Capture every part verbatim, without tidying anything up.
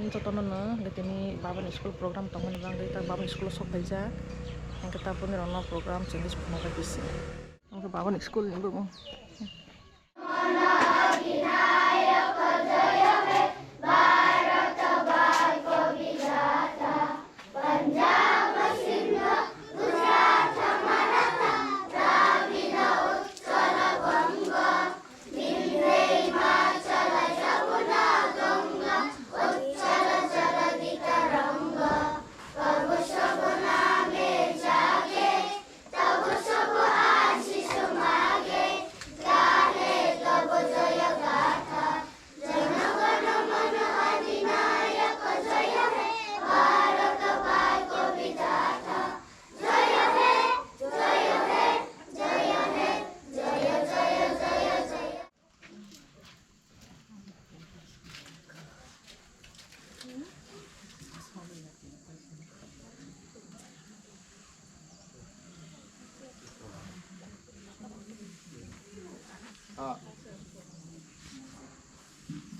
Jotono no hwnkhe tini babani school program tongmani bagwi ta babani school o sok phaijak. Hwnkhe ta boni rokno program chwngwi phunukgwi bisi. Hwnkhe babani school ni bumung.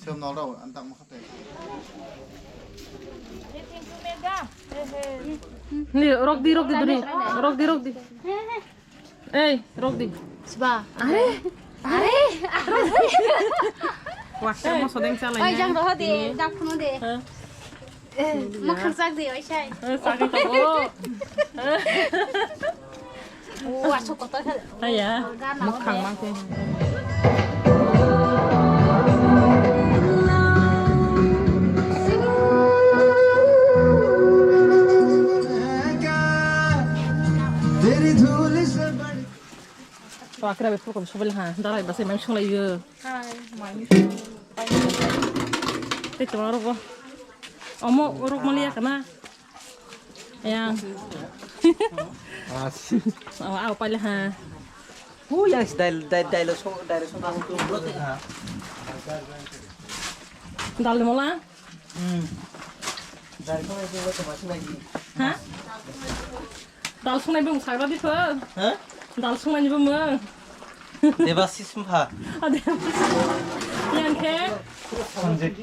Siyam nol rao, ang tangma khatai. Ni, rok di, rok di, duni. Rok di, rok di. Ei, rok di. Siba. Are, are. Wah, kamu sodeng chalai. Oi, jang roho de, jang phunu de. Hah? Eh, mwkhang chak di, oi sai. Eh, chak di, oh. Oh, asuk kotor khe. Aya, mwkhang mang khe. Pakra be pokok sobil ha, darai basa imang sunglai yo. Hai, mai ni. Tei tong aro bo. Omo rok mali ya kana. Yang. As. Oh, au pale ha. Hu yang si dai dai dai lo so dai lo so na tu blote ha. Dal mola. Hmm. Dai so na tu blote mas lagi. Ha? Dal sunai bung sagra di pho. Ha? Dal sunai ni bung. Debasis mpha. Ade. Yang khe? Sanjay.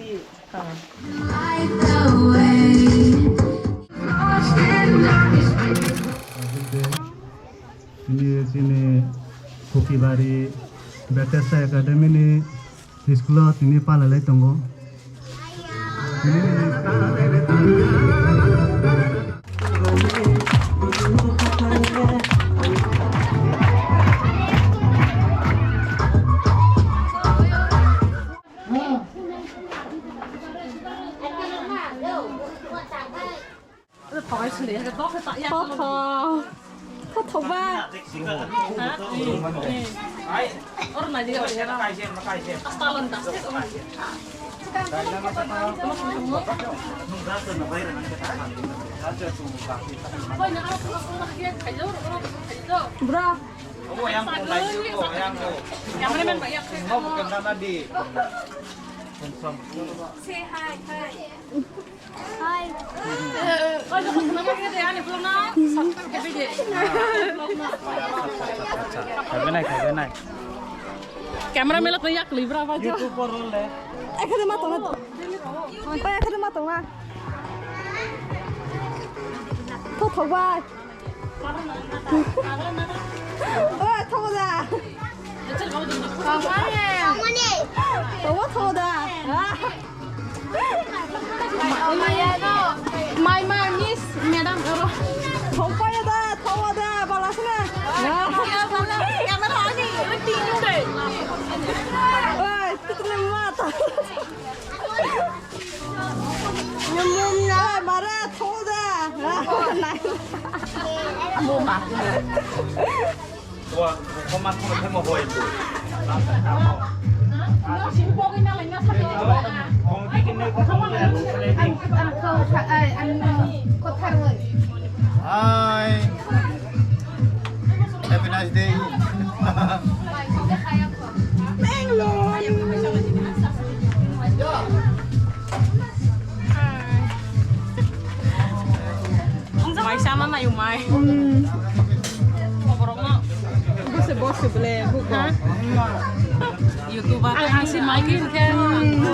Tini, tini Khokibari Bethesda Academy ni school o tini palalai tongo. Thothok. Thothok ba. Bro. Say hi, hi. Hai. Khabenai, khabenai. Camera mela kaya kali berapa aja? Ekade matong na. Pai ekade matong na. Thothok bai. Oi, thoda. Thoda, thoda. My, my miss, madam. Thokpaya da, thoda, balasna. Camera on. Oi, tutle mata. Mara thoda. Hi. Happy nice day. Bangalore. Mai sama mai umai. Hmm. Bose bose bole buko. Ha? YouTube ang ang si mai ni ke. Hmm.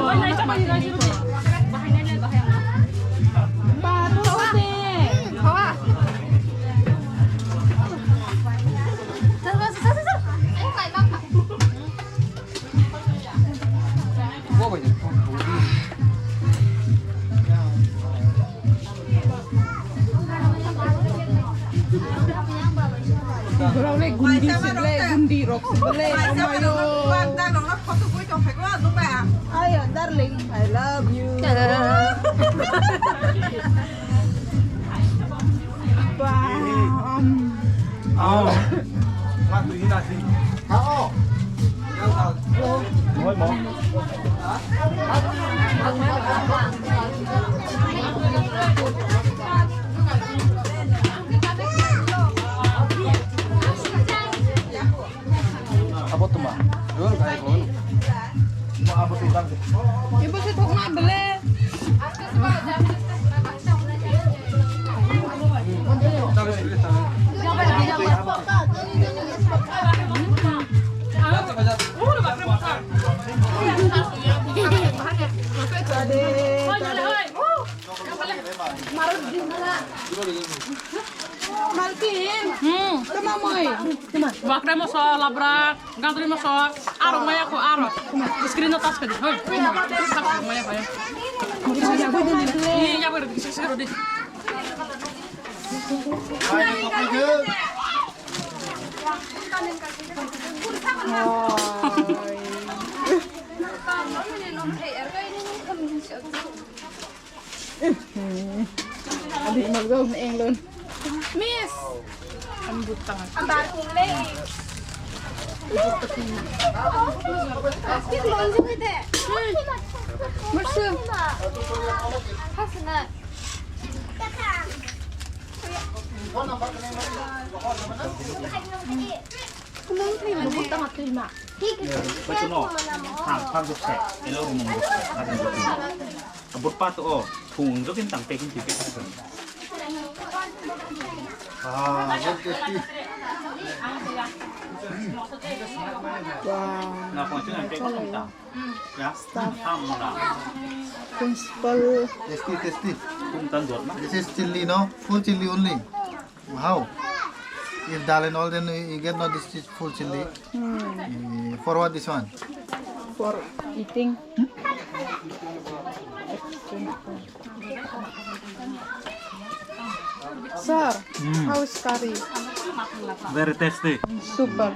Borok le gundi se le, gundi rok se le, omayo. Ayo, darling, I love you. Bam. Abo tuma. Ibu se thokna bele. Malkin. Hmm. Tama moi. Bakre moso, labra, gandri moso, aro maya ko aro. Screen no touch kadi. Hoi. Maya ko. Ni ya ber di sik sik di. Adik magdog na englon. Miss. Ang butang. Ang bakong le. Plastic lonjong ite. Mersi. Hasna. Kumang thai mane. Butang atui ma. Baik no. Thang thang duk se. Elo rumung duk se. Abot pa to o, thung jok in tang peking ti peking. Ah, very tasty. Wow. Na pon chuna peking ta. Ya. Staff. Tham na. Principal. Tasty, tasty. Tum tan dot na. This is chili, no? Full chili only. How? If dal and all, then you get not this is full chili. Hmm. Eh, for what this one? For eating. Sir, hmm, how is curry? Very tasty. Super.